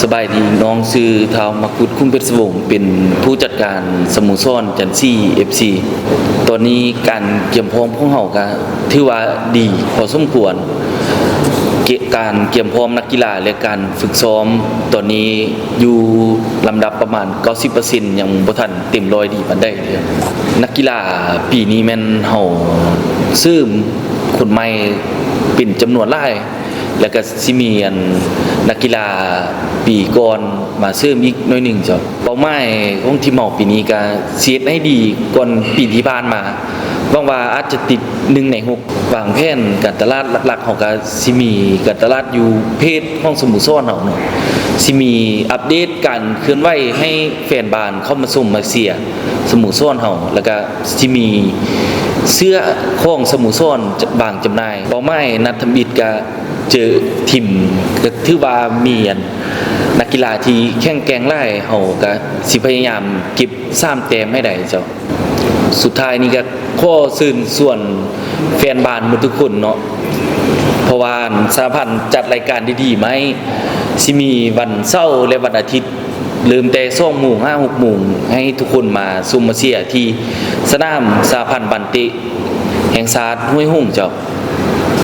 ສະບາຍດີ, ນ້ອງຊື່ ທ້າວ ມະກຸດ ຄຸ້ມເພັດສະວົງ, ເປັນຜູ້ຈັດການສະໂມສອນຈັນຊີ ເອັຟຊີ. ຕອນນີ້ການກຽມພ້ອມຂອງເຮົາກະຖືວ່າດີພໍສົມຄວນ. ເກ- ການກຽມພ້ອມນັກກິລາ ແລະ ການຝຶກຊ້ອມຕອນນີ້ຢູ່ລຳດັບປະມານເກົ້າສິບເປີເຊັນ, ຍັງບໍ່ທັນເຕັມຮ້ອຍດີປານໃດເທື່ອ. ນັກກິລາປີນີ້ແມ່ນເຮົາເສີມຄົນໃໝ່ເປັນຈຳນວນຫຼາຍ. ແລ້ວກະຊິມີອັນນັກກິລາປີກ່ອນມາເສີມອີກໜ້ອຍໜຶ່ງເຈົ້າ. ເປົ້າໝາຍຂອງທີມເຮົາປີນີ້ກະຊິເຮັດໃຫ້ດີກ່ອນປີທີ່ຜ່ານມາ. ຫວັງວ່າອາດຈະຕິດໜຶ່ງໃນຫົກ. ວາງແຜນການຕະຫຼາດຫຼັກໆ ເຮົາກະຊິມີການຕະຫຼາດຢູ່ເພຈຂອງສະໂມສອນເຮົາເນາະ. ຊິມີອັບເດດການເຄື່ອນໄຫວໃຫ້ແຟນບານເຂົ້າມາຊົມມາເຊຍສະໂມສອນເຮົາ, ແລ້ວກະຊິມີເສື້ອຂອງສະໂມສອນວາງຈຳໜ່າຍ. ເປົ້າໝາຍນັດທຳອິດກະ ເຈີທີມ ກໍຖືວ່າມີອັນນັກກິລາທີ່ແຂງແກ່ງຫຼາຍ, ເຮົາກໍຊິພະຍາຍາມເກັບສາມແຕ້ມໃຫ້ໄດ້ເຈົ້າ. ສຸດທ້າຍນີ້ກໍຂໍເຊີນຊວນແຟນບານໝົດທຸກຄົນເນາະ, ເພາະວ່າສະຫະພັນຈັດລາຍການດີໆມາໃຫ້, ຊິມີວັນເສົາ ແລະ ວັນອາທິດ ເລີ່ມແຕ່ສອງໂມງຫາຫົກໂມງ ໃຫ້ທຸກຄົນມາຊົມມາເຊຍທີ່ສະໜາມສະຫະພັນບານເຕະແຫ່ງຊາດຫ້ວຍຫົງເຈົ້າ.